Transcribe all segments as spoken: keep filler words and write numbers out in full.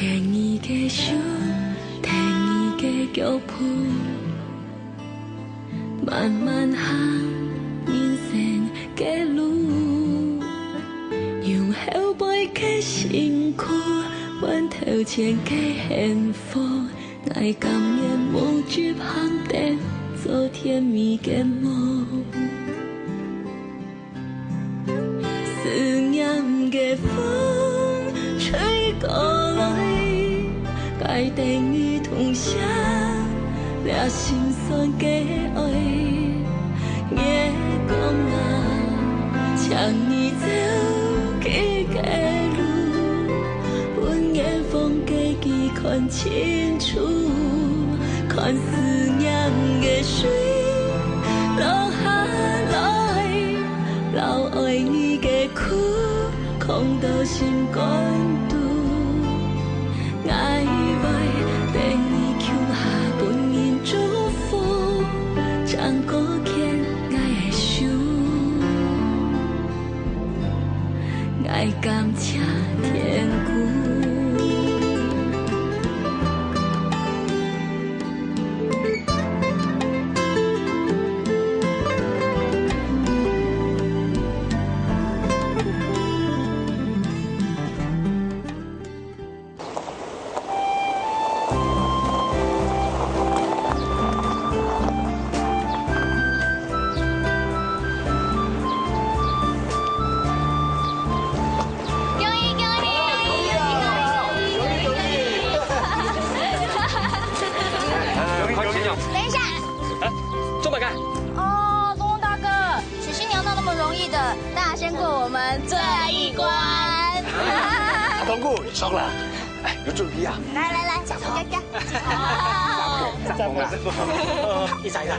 牽你个手，跈你个腳步，慢慢行人生个路。用後背个辛苦，換頭前个幸福。 𠊎甘願無執行等做甜蜜个夢。思念个風吹過來，𠊎等你同享這心酸个愛。月光啊，請你照佢个路，分遠方个佢 看清楚，看思念个水落下來，摎愛你个苦囥到心肝肚。𠊎會等你共下分人祝福，正過牽𠊎个手。 𠊎感謝天公。恭喜恭喜！恭喜恭喜！等一下，哎，做麼个？哦，東東大哥， 娶新娘哪有那麼容易的，大家先過我們最後一關。阿東哥，你爽啦！哎，有準備啊？來來來，走走走。哦，一閃一閃。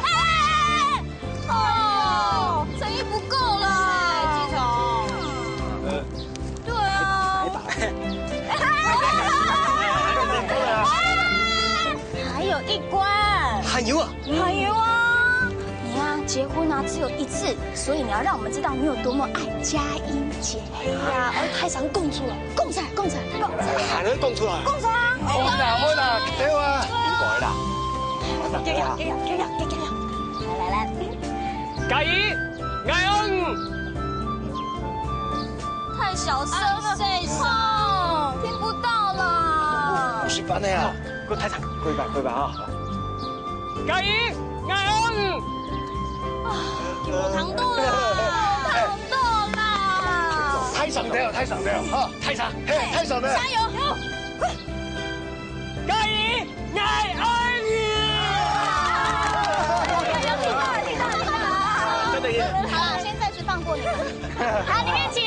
哇！哎，哦，誠意不夠啦。對啊。還有一關。還有啊？ 還有啊，你啊，結婚啊只有一次，所以你要讓我們知道你有多麼愛佳音姐。哎呀，哎，太常講出來，講出來，講出來，講出來，還能講出來？講出來啊！好啦，好啦，對啊，應該啦。給我，給我，給我，給我，給我。來來來，佳音，愛你。太小聲了，聽不到啦。不是班的呀，給我太長，過一百，過一百啊。 佳音，𠊎愛你。啊，有糖度啦，糖度啦。太上頭了，太上頭了，哈，太上，嘿，太上頭了。加油！佳音，𠊎愛你。好了，先暫時放過你們。好，裡面請。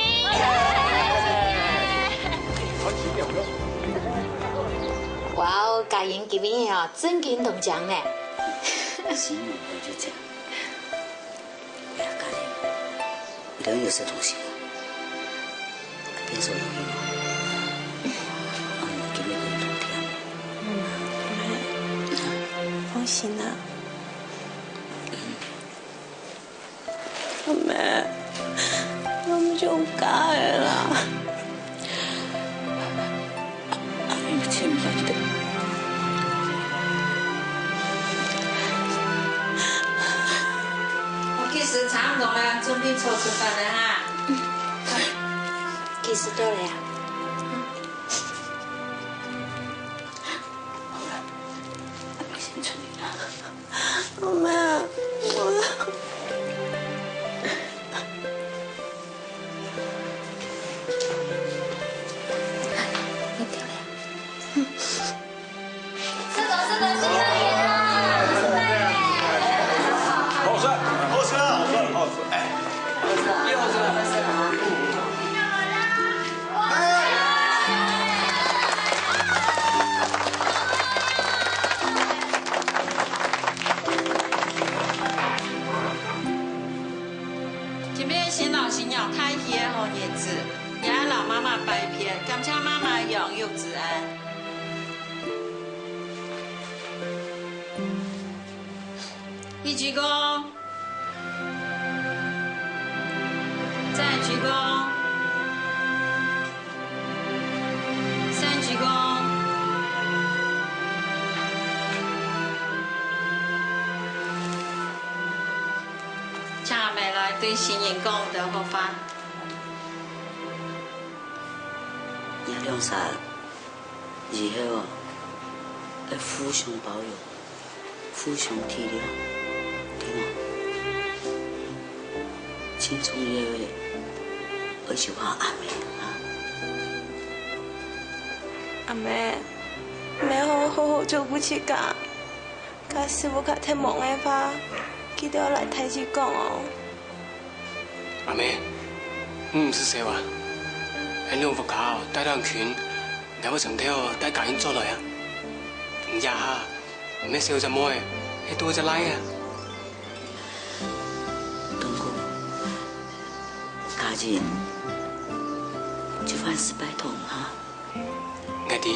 哇哦，佳音今晡日哦， 真緊動情呢。是，我就這樣。哎呀，家裡，你都有些東西啊，變手有用啊。啊，你今日很多天。嗯，放心啦。 阿姆，𠊎毋想嫁了啦。阿姆千萬得。哦，其實差毋多啦，準備坐食飯了哈。其實到了呀。 好了，阿姆先出去了。阿姆，我……好吃，好吃，好吃，哎。 今晡日新郎新娘大喜个好日子，𠊎摎媽媽拜別，感謝媽媽養育之恩。一鞠躬。 再鞠躬。對新人講兜好話。若兩儕以後哦，愛互相包容，互相體諒，對無？盡重要个，愛就靠阿姆啊。阿姆，你愛好好照顧自家。 假使屋下忒忙个話，記得愛摎大姊講哦。阿姆，你毋使愁啊，𠊎等屋下哦，帶到恁近，𠊎會成兜帶家人轉來啊。你這下毋係愁隻妹，係多隻倈仔啊。東哥，家人就萬事拜託你哈。𠊎知。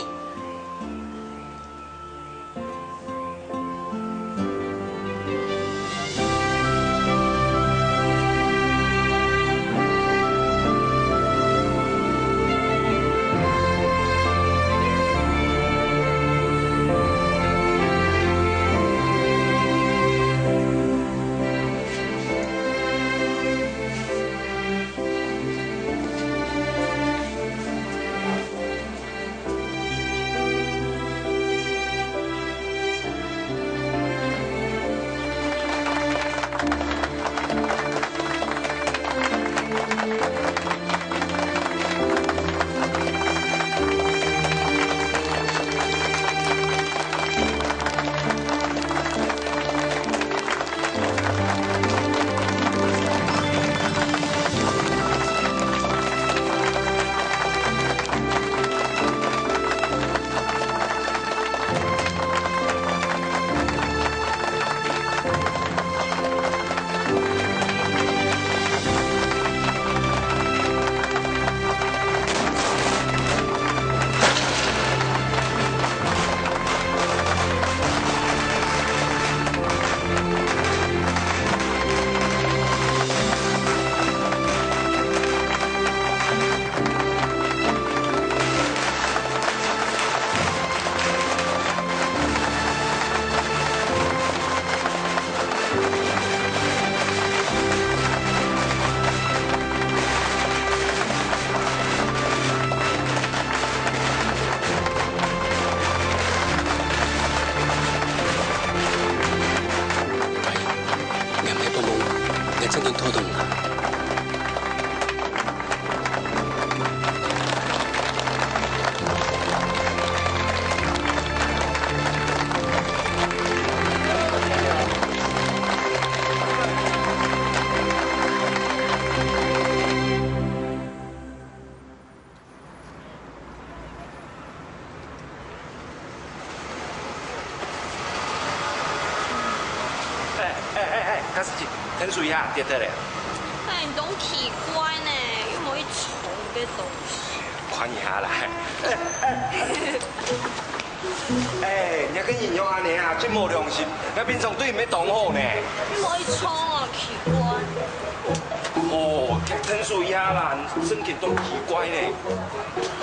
哎，你還無放風，你正經頭痛啊？ 哎哎哎哎，嘉世姐，添水啊，跌忒咧。哎，你當奇怪呢，又無去沖該東西。看一下啦。哎，你个人仰恁呢啊，真無良心！𠊎平常對你乜當好呢。你無去沖啊，奇怪。哦，添水啊啦，你正經當奇怪呢。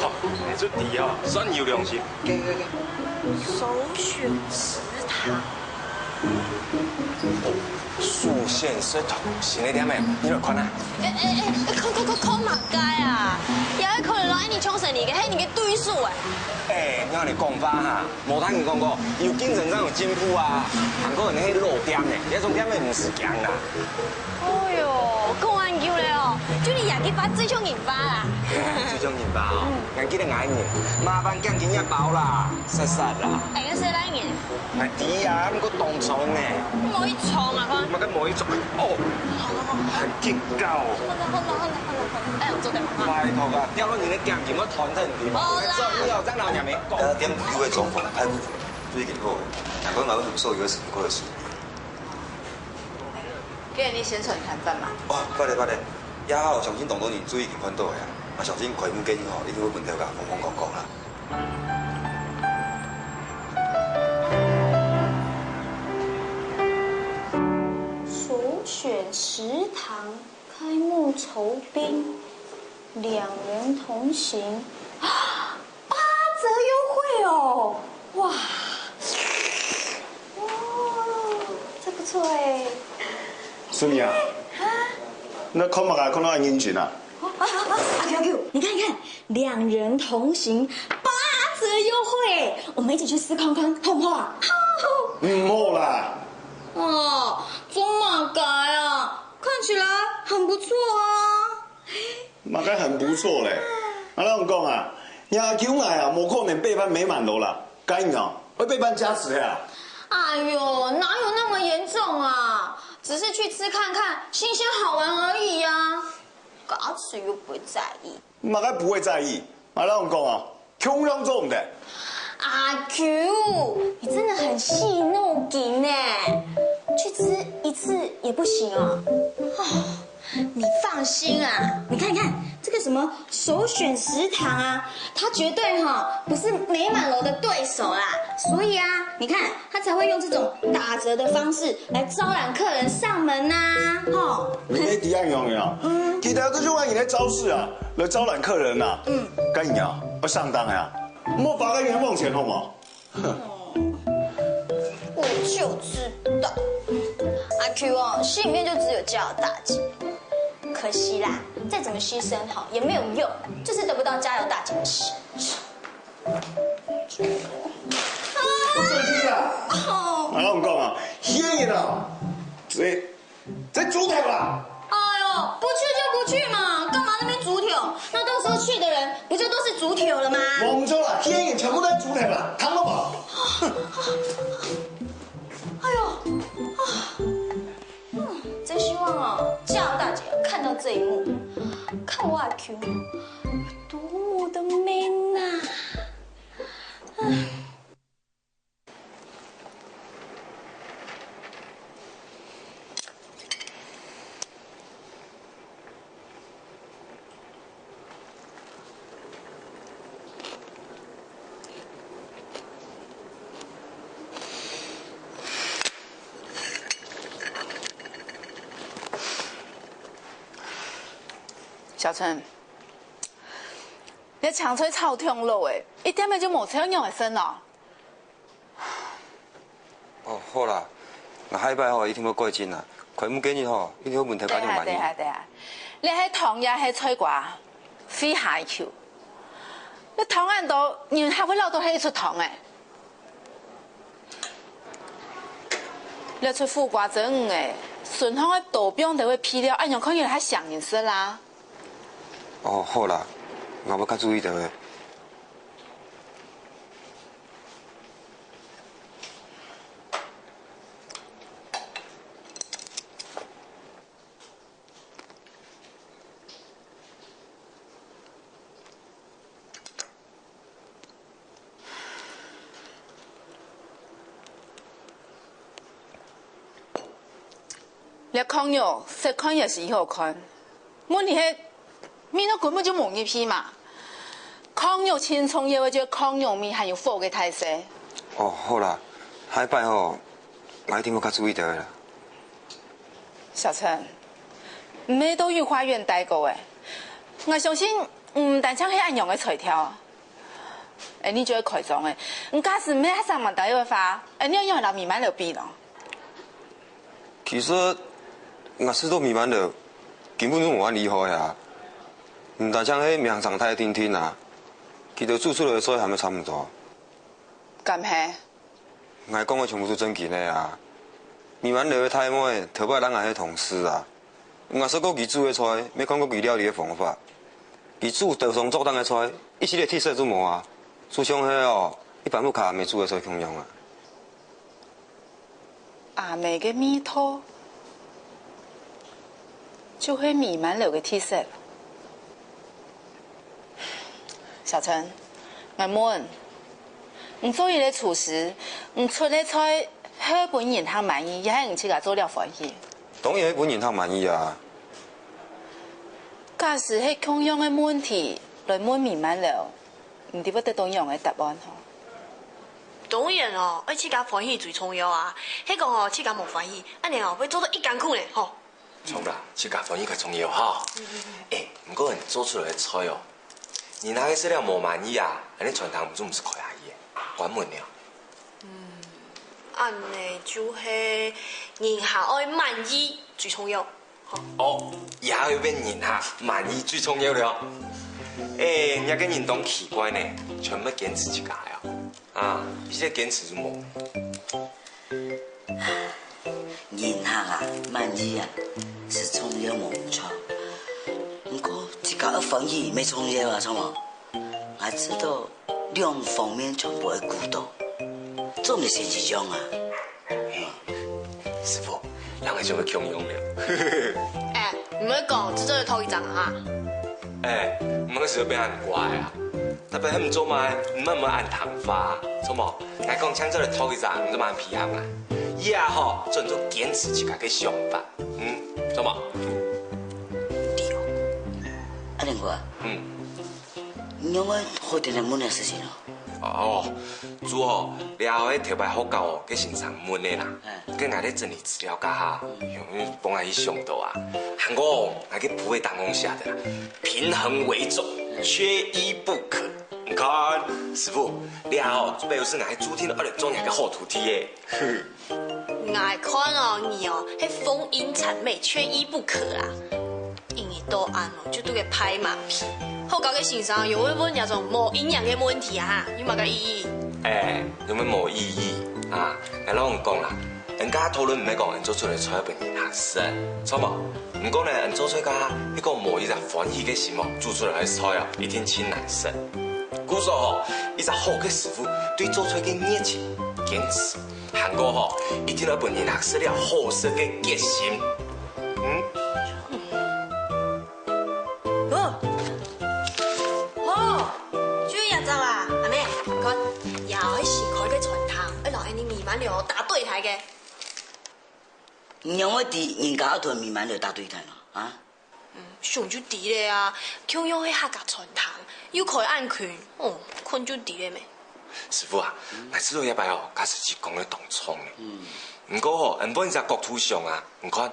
好，你出題哦，算有良心。 首選食堂。哦，首選食堂，新个店仔，你來看啊。哎哎哎，看看看看麼个啊？也會可能摎你搶生理个，係你个對手哎。哎，你恁樣講話哈，無聽人講過，有競爭正有進步啊。還過你係老店呢，這種店仔毋使驚啦。 哎喲，講恁久了哦，就你這句話最像人話啦。最像人話哦，還記得𠊎呢，麻煩獎金一包啦，煞煞啦。哎，該係哪年？𠊎知啊，毋過當衝呢。無去衝啊，看。麼个無去衝？哦，還警告哦。好了好了好了好了好了，哎，𠊎做得了哈。拜託啊，掉落你个獎金，𠊎斷忒你嘛。好啦。做你要再拿兩枚。呃，店裡有个裝潢，還不錯，最近好，難怪嘛，為什麼瘦有二十五塊的書？ 今日你先出來看飯嘛？哦，捌咧捌咧，這下相信當多人注意緊看到个啊，啊相信開幕个人吼，一定會分頭家風風光光啦。首選食堂開幕酬賓，兩人同行。 八折優惠哦！哇，哇，這不錯哎。淑敏啊，啊？你看麼个看到恁認真啊？啊啊啊！阿球球，你看你看，兩人同行八折優惠，我們一起去試看看，好不好啊？毋好啦。哦，做麼个啊？看起來很不錯啊。麼个很不錯咧？啊，𠊎同你講啊，若球𠊎啊，無可能背叛美滿樓啦。該你哦，會背叛佳慈啊？哎喲，哪有那麼嚴重啊？只是去吃看看，新鮮好玩而已啊。佳慈又不會在意。麼个不會在意？啊，𠊎同你講啊，共樣做毋得。阿球，你真的很戲弄人呢，去吃一次也不行哦。哦，你放心啊，你看你看這個什麼首選食堂啊，它絕對哈不是美滿樓的對手啦。所以啊，你看他才會用這種打折的方式來招攬客人上門呐，吼。你知影樣樣，其他都是外人的招式啊，來招攬客人啊。嗯，該你啊，要上當呀，莫花个冤枉錢好無？ 我就知道，阿 Q 哦，心里面就只有佳瑶大姐。可惜啦，再怎麼犧牲哈也沒有用，就是得不到佳瑶大姐的心。我生氣啊！啊，我講啊，騙人啊！這 這豬頭啦！哎呦，不去就不去嘛，幹嘛那邊豬頭？那到時候去的人不就都是豬頭了嗎？我們就啦，天眼全部都是豬頭啦，看到吧？哎呦，啊，嗯，真希望哦，佳瑶大姐看到这一幕，看我阿 Q 多么的 man 呐、啊！ 小陳，你个青菜炒忒老欸，一點仔就無菜仰仔食哦？ 哦，好啦，𠊎下擺吼一定會改進啦。開幕該日吼，一定會分大家滿意。對啊，對啊，對啊，你係糖也係菜瓜，飛下去。你糖恁多，人還會恅到係一出糖欸。你出苦瓜真欸，順項个多放兜个配料，恁樣看起來較像人食啦。哦，好啦，𠊎會較注意兜个。 這炕肉，細看也係好看，問題係味道根本就無入去嘛。炕肉盡重要个就係炕肉味還有火个大細。哦，好啦，下擺吼，𠊎一定會較注意兜个啦。小陳，你乜都有花園戴過欸，𠊎相信毋單淨係恁樣个才調。 恁樣就會開張欸。你假使毋係學生問到个話，恁樣仰會摎美滿樓比呢？其實，𠊎試著美滿樓根本就無恁厲害啊。毋單淨係名聲大定定啊，佢兜煮出來个菜還係差毋多。敢係？ 𠊎講个全部係正經个啊！美滿樓个大妹頭擺摎𠊎係同事啊，𠊎食過佢煮个菜，乜看過佢料理个方法。佢煮得上桌頂个菜，一息仔特色都無啊！就像係哦，一般屋下阿姆煮个菜共樣啊！阿姆个味道，就係美滿樓个特色。 小陳，𠊎問，你做一個廚師，你出个菜係分人客滿意，也係你自家做了歡喜？當然係分人客滿意啊！假使係共樣个問題來問美滿樓，你知會得到仰仔答案吼？當然哦，愛自家歡喜最重要啊！係講哦，自家無歡喜，恁樣哦會做到已艱苦呢吼。 著啦，自家歡喜較重要吼。欸，毋過你做出來个菜哦，人客个食了無滿意啊，恁樣餐廳毋就毋使開下去欸，關門了。恁呢就係人客愛滿意最重要。哦，也有一个人哈，滿意最重要了。哎，人家个人當奇怪呢，全部堅持自家呀。啊，一直堅持就無。人客啊，滿意啊，是重要無錯。毋過自家个歡喜乜重要啊，著無？𠊎知道兩方面全部愛顧到，做毋得先去樣啊。嘿，師傅，人愛做个共樣了。哎，你莫講，這做得討一張啊？哎，你莫隨便恁乖啊！特別係毋做嘛，你莫莫恁聽話，著無？𠊎講請做得討一張，你做嘛恁皮行啊？以後吼，做人做堅持自家个想法，嗯，著無？對哦。阿玲哥，嗯。 你仰會好定定問這事情哦？哦，主要這係頭擺學校哦，个先生問个啦。嗯。該𠊎在整理資料該下，嗯，幫𠊎去想到啊。還過，𠊎个簿仔當中寫个啦，平衡為重，缺一不可。你看，師傅，這哦，就表示𠊎注定愛來做你个好徒弟耶。 𠊎看哦，你哦，係逢迎諂媚，缺一不可啊。因為到恁哦，就拄个拍馬屁。學校个先生又會問這種無營養个問題啊，有麼个意義？哎，有麼無意義啊？𠊎摎你講啦，人家討論毋係講人做出來个菜分人客食，著無？毋過呢，人做菜該下，係講無一隻歡喜个心哦，煮出來个菜哦，一定盡難食。故所吼，一隻好个師傅對做菜个熱情、堅持， 還過吼，一定愛分人客食了好食个決心。嗯？哦，哦，就這隻啊，阿妹，看，這係新開个餐廳，愛摎𫣆俚美滿樓打對台个。你仰會知人家愛同美滿樓打對台呢？啊？ 嗯，想就知了啊，共樣係客家餐廳，又開恁近，哦，看就知了咩。師傅啊，𠊎知道這擺哦，該時節講个當重呢。毋過吼，𫣆換一隻角度想啊，你看，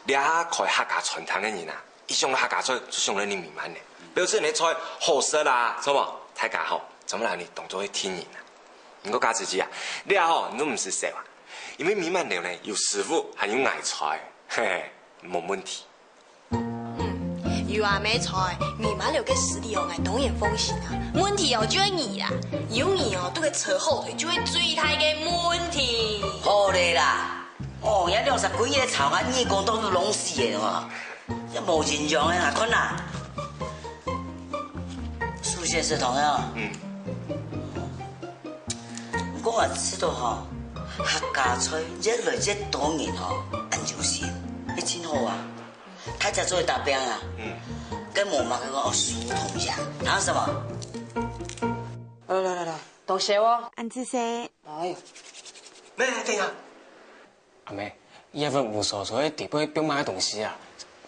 這下開客家餐廳个人啊，一想到客家菜就想到你美滿樓，表示你个菜好食啊，著無？大家吼，全部摎你當做係親人啊。毋過該時節啊，這下吼，你都毋使愁啊，因為美滿樓呢有師傅還有𠊎在，嘿嘿，無問題。 嗯，有阿姆在，美滿樓个實力哦，𠊎當然放心啊。問題哦，就係你啦，有你哦，對佢扯後腿就係最大个問題。好了啦，哦，這兩儕鬼仔吵啊，耳公都聾死了哦，這無營養个啊，看啦。首先係同樣，嗯。毋過𠊎知道吼，客家菜越來越多人吼，恁就係，一定好啊。 大家做得打拚啊。嗯。該無麼个講哦，輸同贏，拿什麼？來來來來，多謝哦。恁仔細。哎喲，妹，等一下。阿姆，這份烏趖趖个底背放麼个東西啊？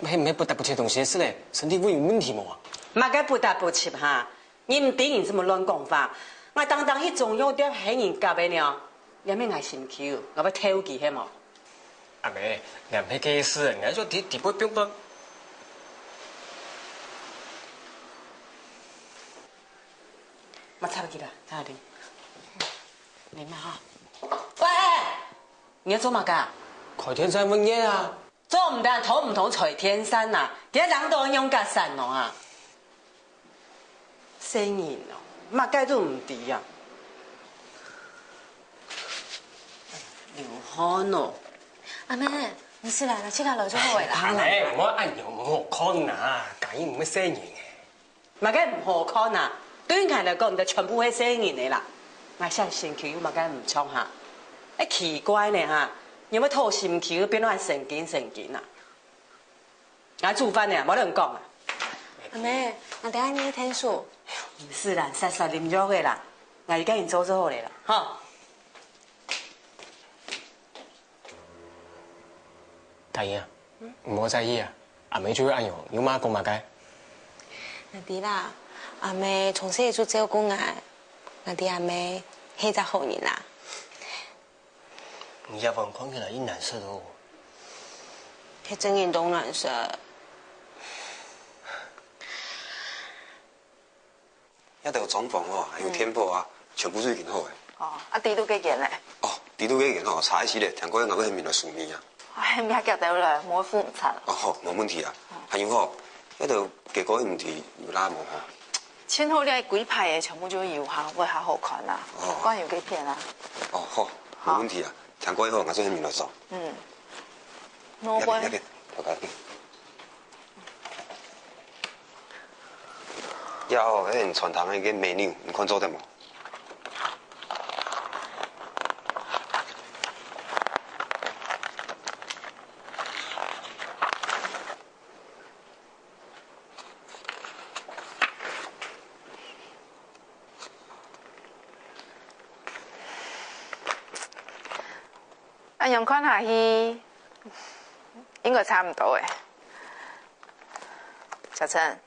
係毋係不達不齊東西食咧？身體會有問題無啊？麼个不達不齊哈？你毋知人就莫亂講話。𠊎當當去中藥店喊人夾个呢。 這係𠊎心臼，𠊎愛偷佢係無？阿姆，𠊎毋係該意思，𠊎就底底背放放。莫插佢啦，插你。你嘛哈。喂，你愛做麼个啊？開電扇分熱啊。做毋得通毋通吹電扇啊？佢冷到仰結煞哦啊？ 細人哦，麼个都毋知啊。流汗哦。阿姆，毋使啦，𠊎自家來就好个啦。阿姆，毋好恁樣，毋好看啊，家己毋係細人欸。麼个毋好看啊？對𠊎來講，你兜全部係細人仔啦。𠊎想心臼有麼个毋著哈？哎，奇怪呢哈，你會討心臼變到恁神經神經啊？ 𠊎煮飯呢，莫亂講啊。阿姆，𠊎等下你去𢯭手。毋使啦，煞煞啉藥个啦，𠊎已經做做好了啦，吼。大英啊，毋好在意啊，阿姆就係恁樣，有麼講麼个。𠊎知啦，阿姆從細就照顧𠊎，𠊎知阿姆係一隻好人啦。 你這碗看起來異難食哦。係真人當難食。這兜裝潢哦，還有電火啊，全部都已經好了。哦，啊，底肚該間呢？哦，底肚該間哦，差一息咧，聽講𠊎會喊人來收尾啊。哎，毋要遽兜來，無會赴毋掣。哦，好，無問題啊。還有吼，該兜雞哥毋知有罅無吼？盡好這雞排个全部就油下，會較好看啊。哦。還有雞片啊。哦，好，好。無問題啊。聽過以後，𠊎做下面來做。嗯。蘿蔔。要緊，要緊，頭家。也好，該餐廳个menu，你看做得無？ 恁樣看下去，應該差毋多欸。小陳，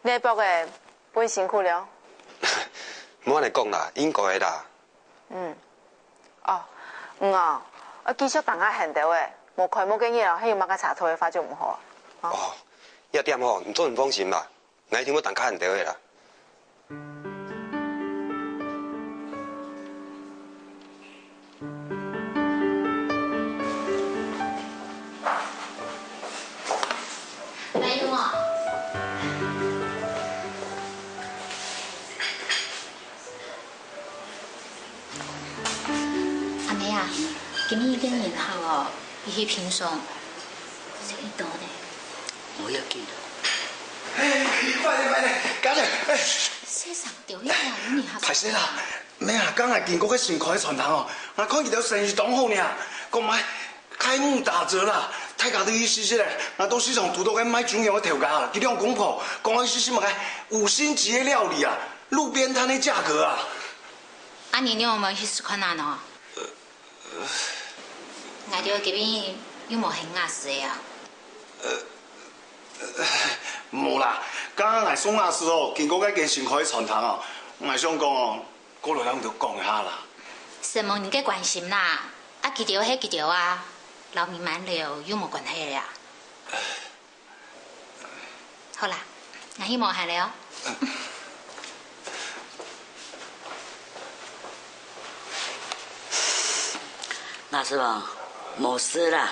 你个博仔分辛苦了。莫恁樣講啦，應該个啦。嗯。哦，嗯哦，愛繼續等下喊兜仔，無開幕个日哦，還有麼个差錯个話就毋好啊。哦。哦，這點吼，你做你放心啦。 𠊎一定會等較恁兜个啦。來，有無？阿妹啊，今日个人客哦，比起平常細多呢。無要緊。哎，快點，快點，趕緊！哎，先生，對呀，有人客。歹勢啦，妹啊，剛才經過个新開个餐廳哦，𠊎看佢兜生意當好呢，講賣開幕打折啦，大家都去試試咧。𠊎到市場堵到个賣豬肉个頭家，佢兩公婆講愛試試麼个五星級个料理啊，路邊攤个價格啊。啊，你有無去試看啊喏？ 𠊎兜今晡日又無喊雅思个啊？無啦，剛剛𠊎送雅思哦，經過該間新開个餐廳哦，𠊎想講哦，過來摎你兜講一下啦。承蒙你个關心啦，啊，佢兜係佢兜啊，摎美滿樓又無關係了啊。 好啦，𠊎去無閒了哦。雅思啊，無事啦。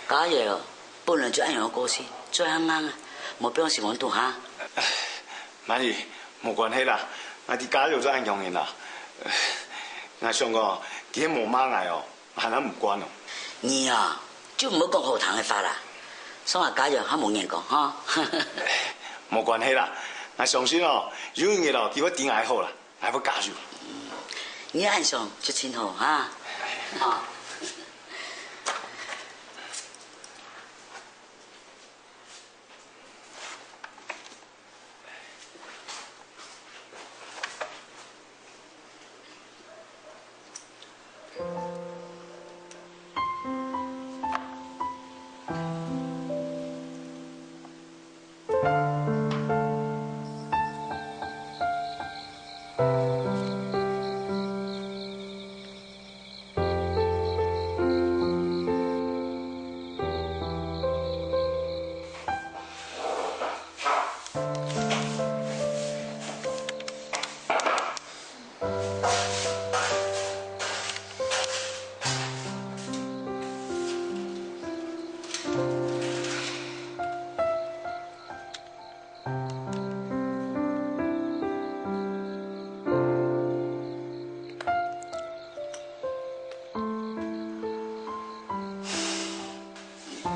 家業本來就恁樣个個性，嘴恁硬啊，無必要承蒙你哈。滿姨，無關係啦，𠊎知家業就恁樣人啦。𠊎想講，佢係無罵𠊎哦。 還係毋慣哦。你啊，就毋好講好聽个話啦。送下家業還無人講哈。無關係啦，𠊎相信哦，有一日哦，佢會知𠊎好啦，𠊎會加油。你恁想就盡好哈。好。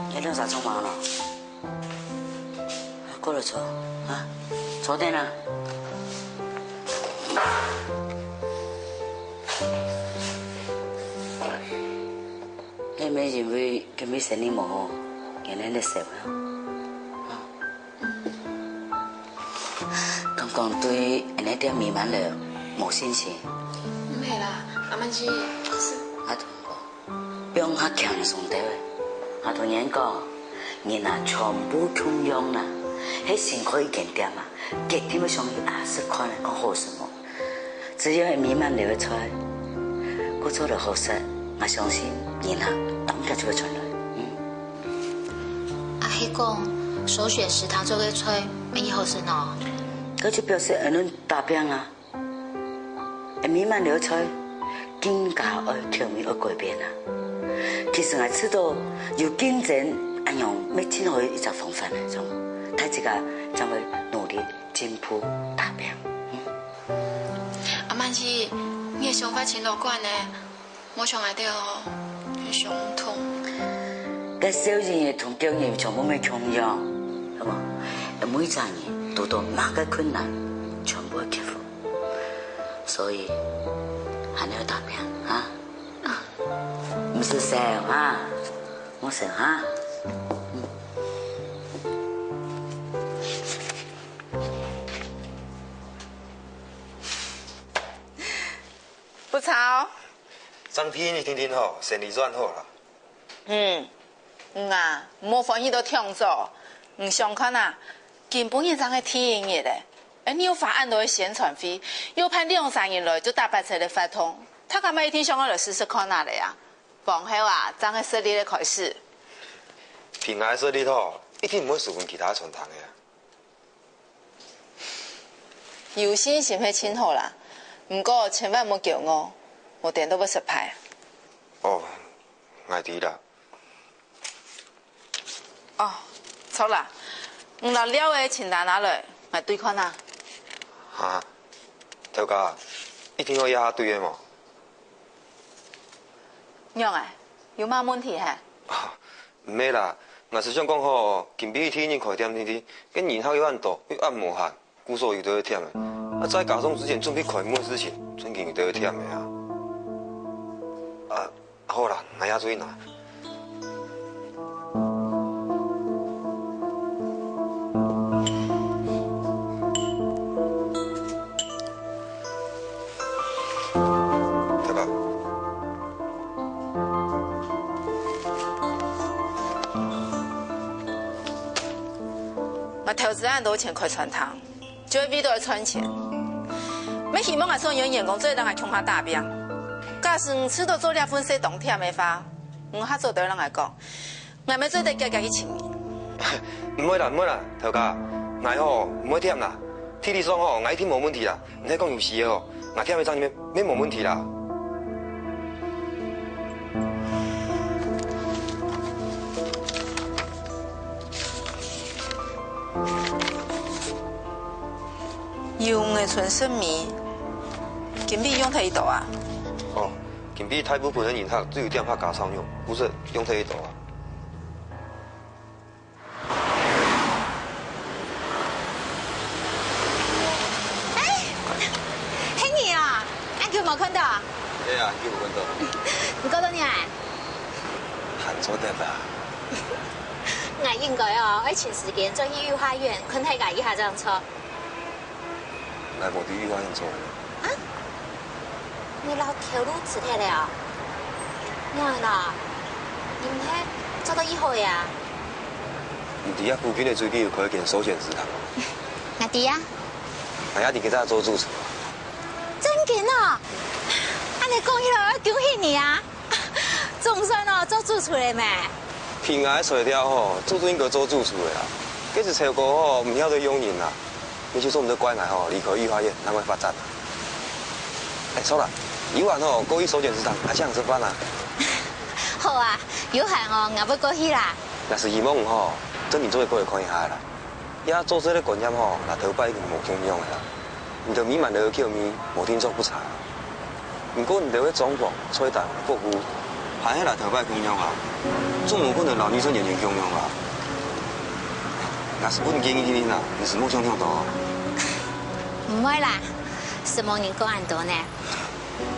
你兩儕做麼个咯？過來坐，啊，坐等啊。你毋係因為今晡日生理無好，今晡日忒瘦了？啊？敢講對𫣆俚店美滿樓無信心？毋係啦，阿滿姨，係……啊，對。 放較輕鬆兜仔。𠊎同你講，人啊，全部共樣啦。係新開一間店啊，決定會想去試看看好食無。只要係美滿樓个菜，過做得好食，𠊎相信人啊，當遽就會轉來。嗯。啊，係講首選食堂做个菜，乜係好食喏？該就表示𫣆俚打拚啊。 美滿樓个菜，更加愛口味愛改變啊！其實𠊎知道有競爭，恁樣乜盡好一隻方法來做，大自家正會努力進步打拚。嗯。阿曼姨，你个想法真樂觀呢，無像𠊎兜哦，很想毋通。該小人仔同大人全部無共樣，係無？每隻人堵到麼个困難，全部會克服。所以，還愛打拚啊！ 毋使愁哈，莫愁哈。不錯哦。張平，你聽聽吼，生理轉好啦。嗯，嗯啊，莫歡喜到暢做。你想看啊，今晡日正係第一日咧，哎，你又花恁多个宣傳費，又辦兩三日來就打八折个活動，大家嘛一定想愛來試試看啊咧啊。 往後啊，正係實力个開始。憑𠊎實力吼，一定毋會輸分其他餐廳个啊。有信心係盡好啦，毋過千萬莫驕傲，無定著會失敗。哦，𠊎知啦。 哦，著啦，你摎料个清單拿來，𠊎對看啊。哈，頭家，一定愛這下對个無？仰仔，有麼問題係？毋係啦，𠊎係想講吼，今晡日第一日開店天天，該人客又恁多，又恁無閒， 故所有兜會悿个。啊，再加上之前準備開幕个事情，正經有兜會悿个啊。啊，好啦，𠊎也出去拿。頭家。 𠊎投資恁多錢開餐廳，就係為著愛賺錢。乜希望𠊎所有員工做得摎𠊎共下打拚。假使你試著做這份事當悿个話，你下早兜摎𠊎講，𠊎乜做得遽遽去請你。毋會啦，毋會啦，頭家，𠊎吼毋會悿啦，體力上吼𠊎一定無問題啦。 你係講有需要哦，𠊎悿个正經乜無問題啦。有五个春色米，今晡日用忒幾多啊？哦，今晡日大部分个人客都有點客家炒肉，故所用忒幾多啊。 哎，係你啊！恁久無看著啊！係啊，恁久無看著。你過到哪啊？還做得啦。𠊎應該哦，愛尋時間轉去御花園看大家一下正著。 𠊎無在御花園做个。啊？你摎頭路辭忒了哦？仰仔啦？你毋係做到異好个啊？你知這附近个最近有開一間壽險食堂無？𠊎知啊。𠊎也在該做主廚。正經哦？恁仔講起來，𠊎愛恭喜你啊！ 總算哦，做主廚了咩？憑𠊎个才調吼，早就應該做主廚了啦。該時頭哥吼，毋曉得用人啦，你就做毋得怪𠊎吼，離開御花園，另外發展。哎，著啦，有閒吼，過去壽險食堂，𠊎請你食飯啊。好啊，有閒哦，𠊎會過去啦。若係希望吼，正經做得過來看一下啦。 這做事个觀念吼，摎頭擺已經無共樣个啦。你兜美滿樓个口味，無定著毋差。毋過你兜个裝潢、菜單、服務，還係摎頭擺共樣啊，總無可能摎二十年前共樣啊。𠊎係分你建議定定啦，你係莫想忒多。毋會啦，承蒙你講恁多呢。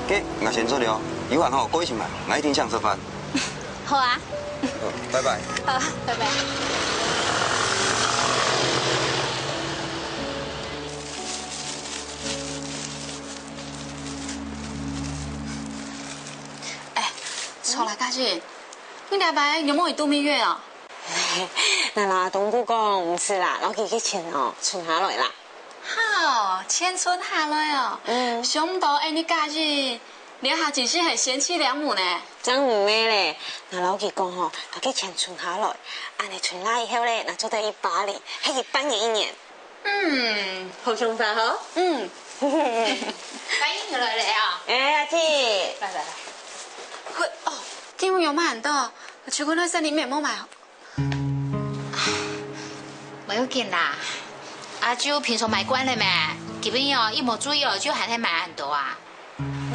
該，𠊎先走了，有閒吼，過去尋𠊎，𠊎一定請你食飯。 好啊。好，拜拜。好，拜拜。哎，著啦，嘉欣，你這擺有無去度蜜月哦？𠊎摎阿東哥講，毋使啦，摎佢个錢哦，存下來啦。 好，錢存下來哦。嗯。想毋到𠊎俚个嘉欣，這下真係賢妻良母呢。正毋係咧，𠊎摎佢講吼，摎該錢存下來，恁仔存下以後咧，𠊎做得去巴黎，歇佢半年一年。嗯，好想法吼。嗯。歡迎你來了啊。哎，阿姊。來來來。喂，哦，有買恁多，就分佢洗，你乜莫買。無要緊啦，阿舅平常買慣了咩？佢平常一無注意哦，就還係買恁多啊。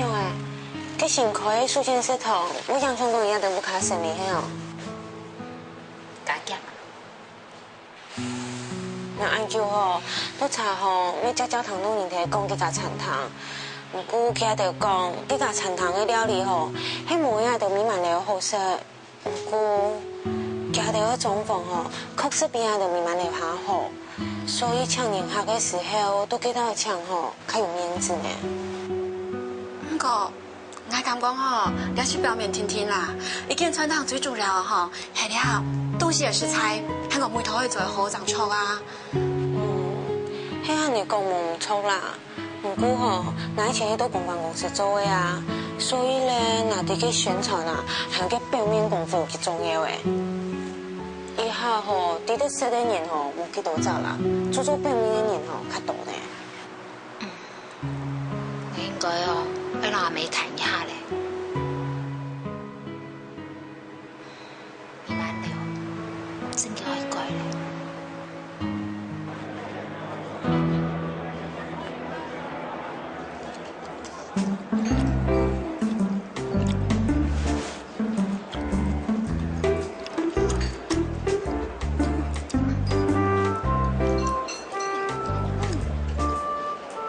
仰仔，該新開个素健食堂，會影響到你兜屋下生理係哦？加減啊。 若恁久吼，都查吼，乜輒輒聽到人在講這家餐廳。毋過佢兜講，這家餐廳个料理吼，係無𠊎兜美滿樓好食。毋過，佢兜个裝潢吼，確實比𠊎兜美滿樓較好，所以請人客个時候，都記得愛請吼，較有面子呢。毋過， 𠊎感覺吼，這係表面定定啦，一間餐廳最重要个吼，係這東西个食材，還有味道愛做好正著啊。嗯，係恁呢講無毋著啦。毋過吼，𠊎以前係在公關公司做个啊，所以咧，𠊎知該宣傳啊，還有該表面功夫有幾重要欸。這下吼，知得食个人吼，無幾多隻啦，注重表面个人吼，較多呢。 𠊎應該哦，愛摎阿姆談一下咧。美滿樓，正經愛改咧。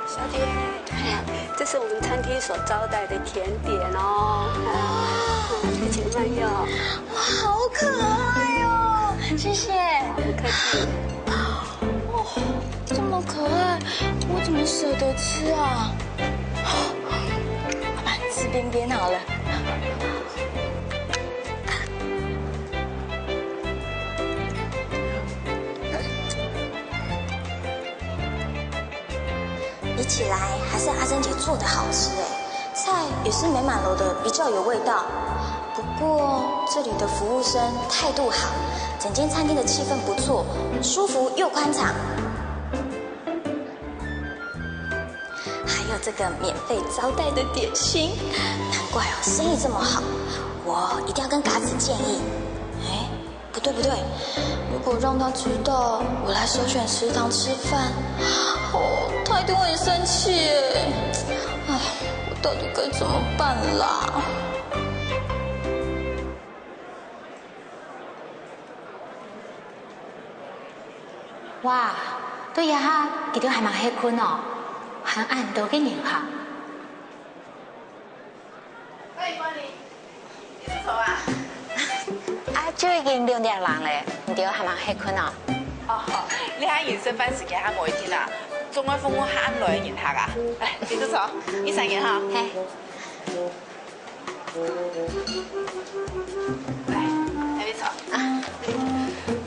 小姐，这是我们餐厅所招待的甜点哦。哇，请慢用。哇，好可爱哦！谢谢。不客气。哦，这么可爱，我怎么舍得吃啊？我把它吃边边好了。 比起来，还是阿珍姐做的好吃哎，菜也是美满楼的比较有味道。不过这里的服务生态度好，整间餐厅的气氛不错，舒服又宽敞。还有这个免费招待的点心，难怪哦，生意这么好，我一定要跟嘎子建议。哎， 不对不对，如果让他知道我来首选食堂吃饭，哦，他一定会很生气耶。唉，我到底该怎么办啦？哇，到這下佢兜還吂歇睏哦，還恁多个人客。 歡迎光臨，你食飽啊？啊，就已經六點零咧，你兜還吂歇睏哦？哦，這下人食飯時間還無一定啊，總愛服務下暗來个人客啊。來，你坐坐，你三人哈。嘿。來，來，你坐。啊。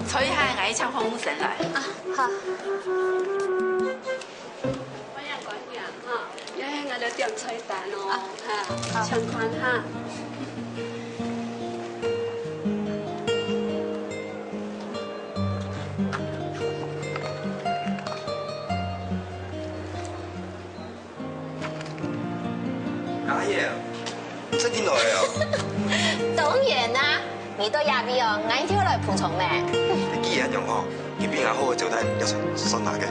坐一下，𠊎去請服務生來。啊，好。 歡迎光臨哈，這係𠊎个點菜單哦，啊，哈，好。請看哈。阿姨，真正來哦。當然啦， 你到這位哦，𠊎一定愛來捧場咩？既然恁樣吼，今晡日好好招待，也算算𠊎个。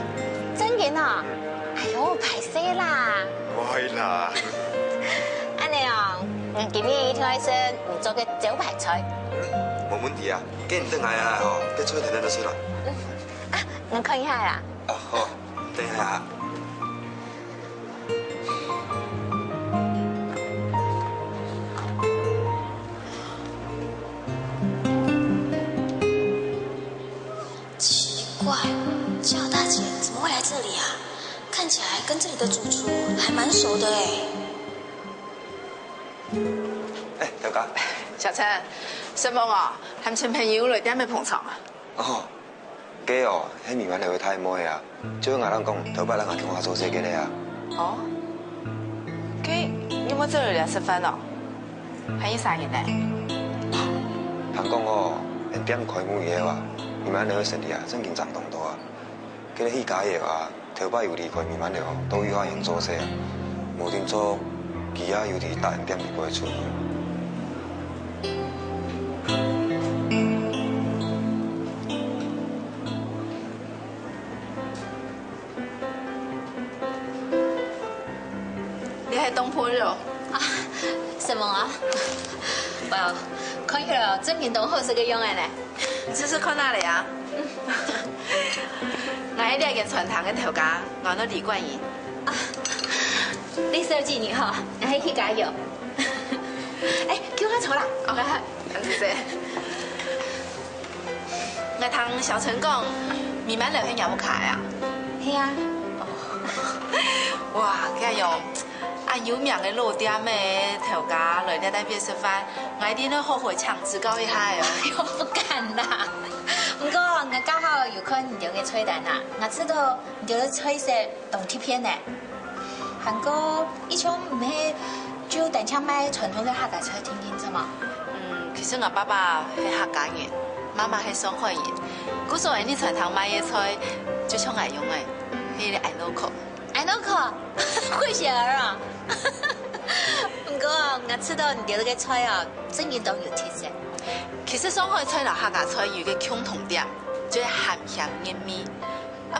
真个哦？哎喲，敗勢啦。毋會啦。恁樣哦，嗯，今日一定愛食你做个招牌菜。無問題啊，該你等𠊎啊吼，該菜單等下就出來。啊，你看一下啦。啊，好，等一下啊。 奇怪，焦大姐怎么会来这里啊？看起来跟这里的主厨还蛮熟的哎。哎，大家。小陈，承蒙哦，喊親朋友來店个捧場啊。哦， 該哦，係美滿樓个大妹啊，就係𠊎摎你講，頭擺摎𠊎共下做事个咧啊。哦，該你有無招佢來食飯哦？還有啥人呢？聽講哦，𠊎店開幕以後啊，美滿樓个生理啊，正經正當多啊。該个許家友啊，頭擺有離開美滿樓，到有下人做事啊，無定著佢也有在大人店裡背出。這係東坡肉。啊，什麼啊？哇，看起來哦，正經當好食个樣仔呢。你試試看啊，你啊。𠊎係這間餐廳个頭家，𠊎安到李冠英。啊，李小姐你好，𠊎係徐家佑。哎，叫𠊎坐啦。哦，來，多謝。 𠊎聽小陳講，美滿樓係若屋下个啊？係啊。哇，恁樣，恁有名个老店个頭家來這搭位食飯，𠊎一定愛好好請指教一下个哦。哎喲，不敢啦。毋過，𠊎剛好有看你兜个菜單啊，𠊎知道你兜个菜色 當特別呢。還過，一向毋係就單淨賣傳統个客家菜定定做無？嗯，其實𠊎爸爸係客家人，媽媽係上海人，故所𠊎俚餐廳賣个菜就像𠊎樣仔，係恁好看。恁好看，混血兒啊！毋過，𠊎知道你兜个菜哦，正經當有特色。其實上海菜摎客家菜有一個共同點，就係鹹香入味。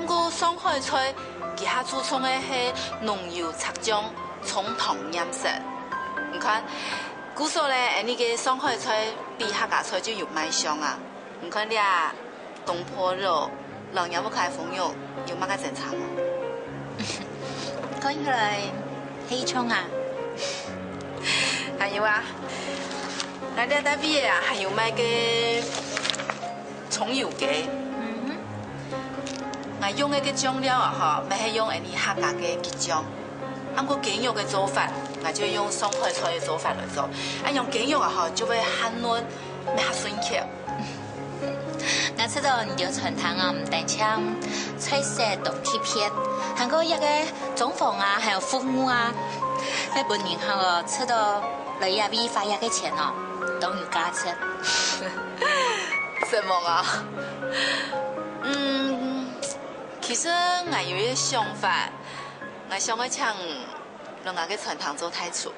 毋過上海菜佢較注重个係濃油赤醬、蔥糖、芫荽。你看，故所咧，𠊎俚个上海菜比客家菜就有賣相啊！你看這東坡肉，摎若屋下个封肉有麼个爭差無？看起來係像啊！還有啊，𠊎這搭位啊，還有賣个蔥油雞。嗯哼。 𠊎用个該醬料啊吼，乜係用𠊎俚客家个桔醬。毋過雞肉个做法，𠊎就用上海菜个做法來做。恁樣雞肉啊吼，就會較嫩，乜較順口。𠊎知道你兜餐廳啊，毋單淨菜色當特別，還過這个裝潢啊，還有服務啊，係分人客哦，知道來這位花這个錢哦，當有價值。承蒙啊。嗯， 其實𠊎有一個想法，𠊎想愛請你來𠊎个餐廳做大廚。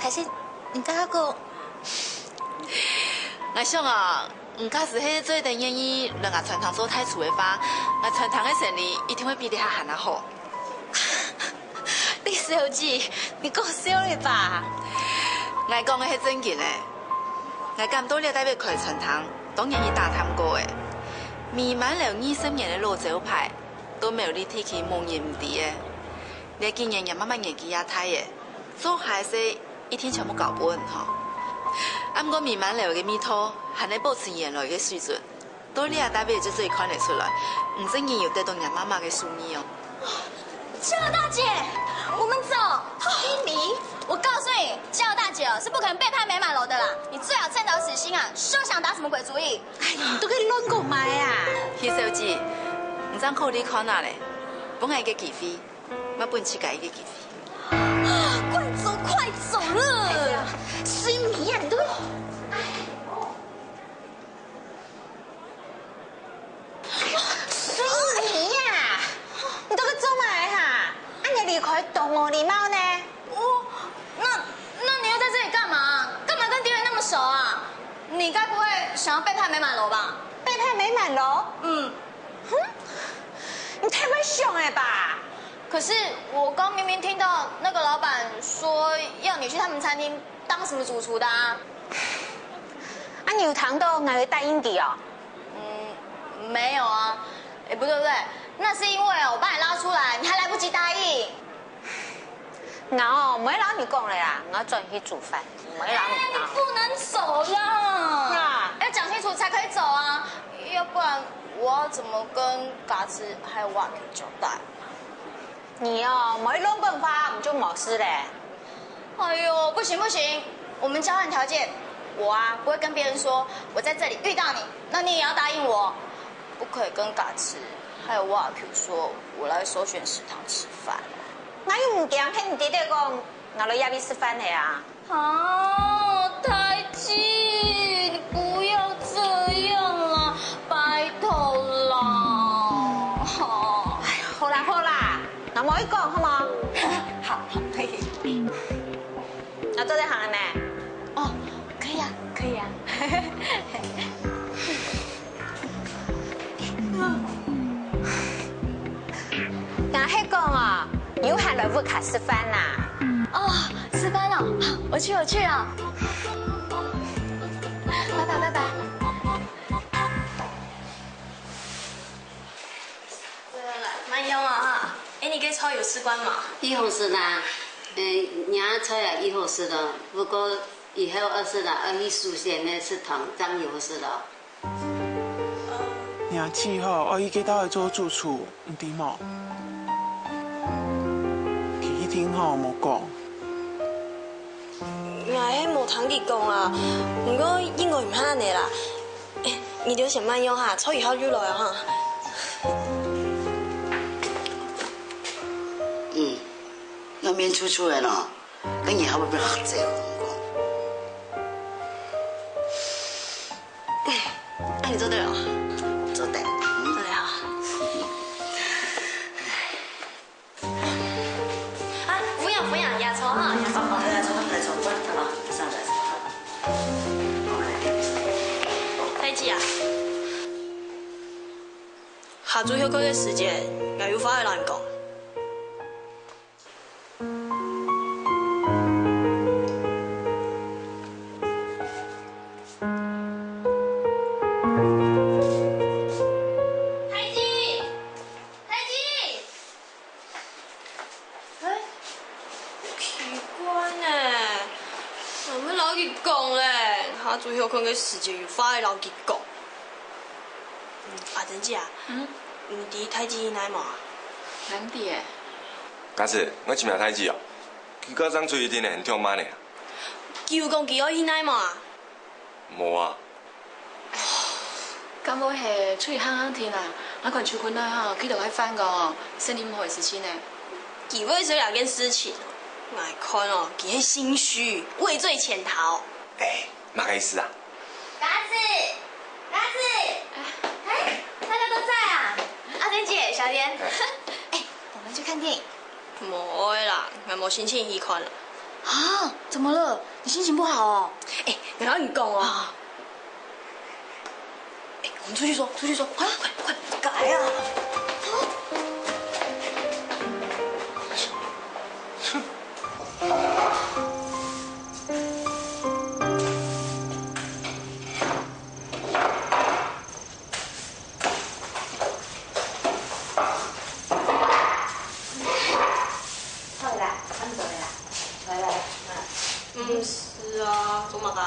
大師，你剛剛講，𠊎想啊，你假使係做得願意來𠊎餐廳做大廚个話，𠊎餐廳个生理一定會比這下還較好。李小姐，你講笑个吧？𠊎講个係正經个。𠊎敢到這搭位開餐廳，當然去打探過个。美滿樓二十年个老招牌， 在苗栗地區無人毋知个。這幾年若媽媽年紀也大个，做下个事一定全部交分你吼。啊，毋過美滿樓个味道還係保持原來个水準，到這搭位就最看得出來，你正經有得到若媽媽个手藝哦。夏大姐，我們走。一米，我告訴你，夏大姐哦是不可能背叛美滿樓的啦。你最好趁早死心啊，休想打什麼鬼主意。哎呀，你都可以亂講話啊！徐小姐，你正考慮看啊咧。 分𠊎一個機會，乜分自家一個機會。快走，快走了！哎呀，水米啊，你都……哎，水米啊，你到底做麼个哈？恁樣離開當無禮貌呢！哦，那……那你又在這裡幹嘛？幹嘛跟敵人那麼熟啊？你該不會想要背叛美滿樓吧？背叛美滿樓？嗯。 哼，你太會想了吧！可是我剛明明聽到那個老闆說要你去他們餐廳當什麼主廚的啊。啊，你有聽到𠊎會答應你哦？嗯，沒有啊。哎，不對不對，那是因為哦，我把你拉出來，你還來不及答應。 𠊎哦，毋會摎你講了啦，𠊎轉去煮飯，毋會摎你講。哎，你不能走啦！啊。要講清楚才可以走啊，要不然我要怎麼跟嘎子還有瓦Q交代？你哦，毋會亂講話，毋就無事了。哎喲，不行不行，我們交換條件，我啊不會跟別人說我在這裡遇到你，那你也要答應我，不可以跟嘎子還有瓦Q說我來首選食堂吃飯。 𠊎又毋驚，係你直直講，𠊎來這位食飯个啊。啊，台姐，你不要這樣啦，拜託啦。哎，好啦好啦，𠊎無愛講，好無？好，好，可以。𠊎做得行了咩？哦，可以啊，可以啊。 𠊎係講哦，有閒來屋下食飯啦。哦，吃饭了，好，我去，我去了。拜拜，拜拜。慢用啊哈，哎，你个菜有食惯吗？已好食啦，嗯，若菜也已好食了，不過以後愛食啦，愛去首先个食堂正有食了。 若煮好，愛去該兜个做主廚，毋知無？佢一定吼無講。𠊎係無聽佢講啊，毋過應該毋係恁仔啦。欸，你兜先慢用哈，菜一下就來啊哈。嗯，該面臭臭个喏，該人還會變黑色哦。 哎，你做得哦。做得。嗯。做得好。啊，不用不用，牙籤哈，牙籤。哦，來坐，來坐，坐，好，上來。大姊啊，下晝歇睏个時節，𠊎有話愛摎你講。 大姊，大姊，哎，奇怪呢，𠊎毋係摎佢講咧，下晝歇睏个時節有話愛摎佢講。阿珍姊啊，嗯？你知大姊去哪無啊？毋知欸。 佳慈，𠊎尋著大姊哦。佢家長出去一定係很暢慢个啊。佢有講佢愛去哪無啊？無啊。敢會係出去行行定啊？𠊎看出去內吼，佢都愛煩个哦，生理毋好个事情呢。佢會做這件事情，𠊎看哦，佢係心虛，畏罪潛逃。哎，麼个意思啊？ 佳慈，佳慈，哎，大家都在啊！阿珍姊、小蓮，哎，我們去看電影。無愛啦，𠊎無心情去看了。啊，怎麼了？你心情不好哦？哎，𠊎摎你講哦。啊。哎，我們出去說，出去說，快，快，快，改啊！ 好了啦，恁早了啦，來來來。毋係啊，做麼个？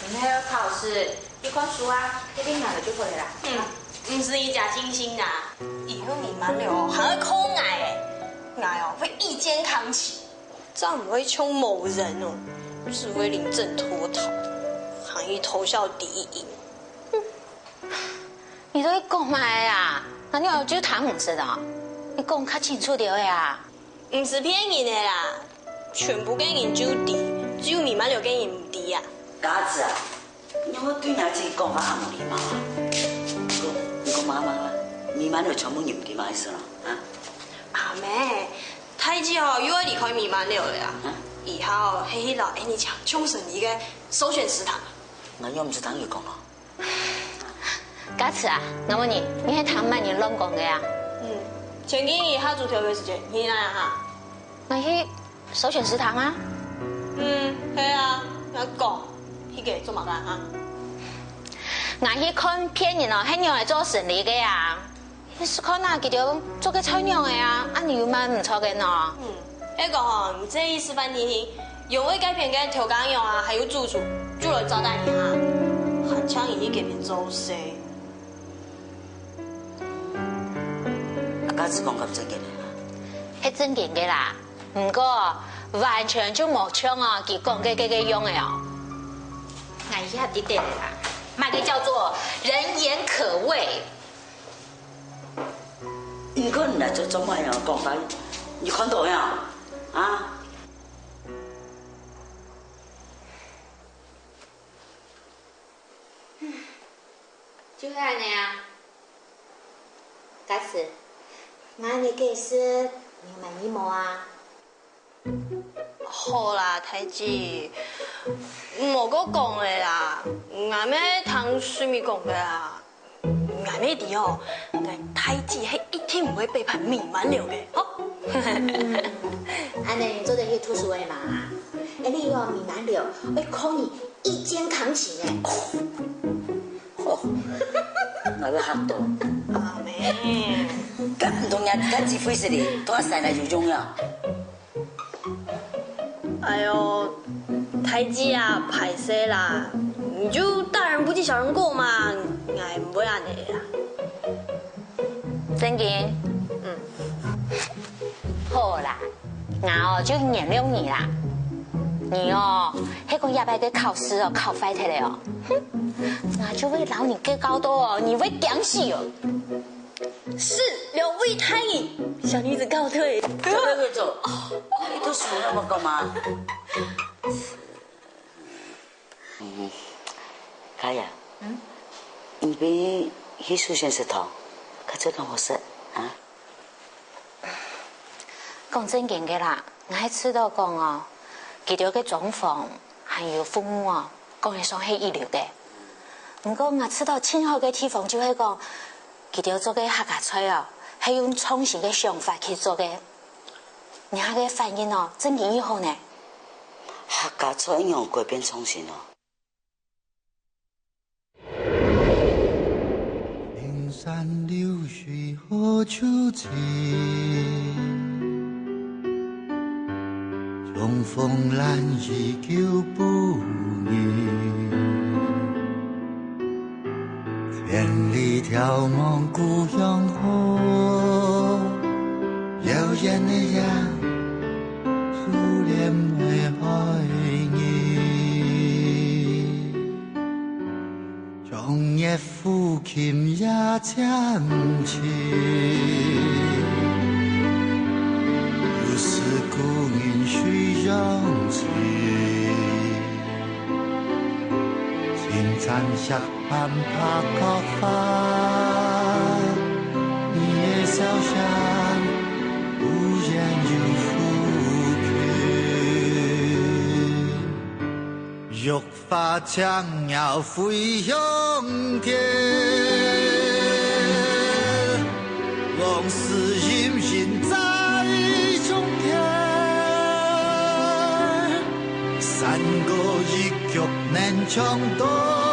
明天要考試，去看書啊，一定拿了就可以了。嗯，毋使你假惺惺啊，以後美滿樓還愛靠𠊎欸，𠊎哦會一肩扛起。 正毋會像某人哦，只會臨陣脫逃，還去偷笑敵營。你在講麼个啊？𠊎仰會聽毋識哦？你講較清楚兜仔啊！毋係騙人个啦，全部个人就知，只有美滿樓个人毋知啊。佳慈啊， 你有無對若姊講話恁無禮貌啊？你講，你講麼个麼个？美滿樓全部人毋知麼个意思咯，啊？阿姆，大姊哦又愛離開美滿樓了啊！啊？以後係去摎𫣆俚搶，搶生理个首選食堂。𠊎又毋係聽佢講哦。佳慈啊，𠊎問你，你係聽麼人亂講个啊？嗯，前幾日下晝頭个時節，你去哪哈？𠊎去 首選食堂啊？嗯，係啊，𠊎講，去該做麼个啊？𠊎去看別人哦，係仰仔做生理个啊。你試看啊，佢兜做个菜仰仔啊，恁樣有麼毋著个呢？嗯，該講吼，你這一時半天天，因為該片个頭家娘啊，還有主廚，就來招待你哈，還請你去該片做事。啊，佳慈講个正經个啊？係正經个啦。 毋過，完全就無像哦，佢講个該个樣仔哦。𠊎也知得啦，麼个叫做人言可畏。你看你來做做麼个樣講法？你看到呀？啊？ 就係恁仔啊。佳慈，𠊎恁仔解釋，你有滿意無啊？好啦，大姊，莫過講了啦，𠊎乜聽順便講个啊，𠊎乜知哦，𠊎大姊係一定毋會背叛美滿樓个，吼。恁呢做得去讀書个嘛？哎，你哦，閩南佬，哎，靠你一肩扛起呢。哦，𠊎會嚇到。阿妹，敢毋通人家指揮使哩，同阿三來就用呀？哎喲，台姐啊，歹勢啦，你就大人不計小人過嘛，𠊎毋會恁呢啦。正經？嗯。好啦， 𠊎哦就原諒你啦。你哦，係講這擺个考試哦考壞忒了哦，哼，𠊎就會摎你計較到哦，你會驚死哦。是，兩位大人，小女子告退。走走走走，你讀書那麼幹嘛？嗯，卡雅，嗯，你陪去休閒食堂，較早當好食啊。 講正經个啦，𠊎係試著講哦，佢兜个裝潢還有服務哦，講得上係一流个。毋過𠊎試著盡好个地方就係講，佢兜做个客家菜哦，係用創新个想法去做个。人客个反應哦，正經異好呢。客家菜仰改變創新哦？ 名山流水何處尋？重逢難遇舊不遇。千里眺望故鄉好，遙遠的家，思念的愛人。 長夜抚琴夜漸沉，又是故人水中情。青山石板白角花，你的笑聲忽遠又忽近。 玉发青鸟飞向天，往事隐隐在中间。山歌一曲能唱断。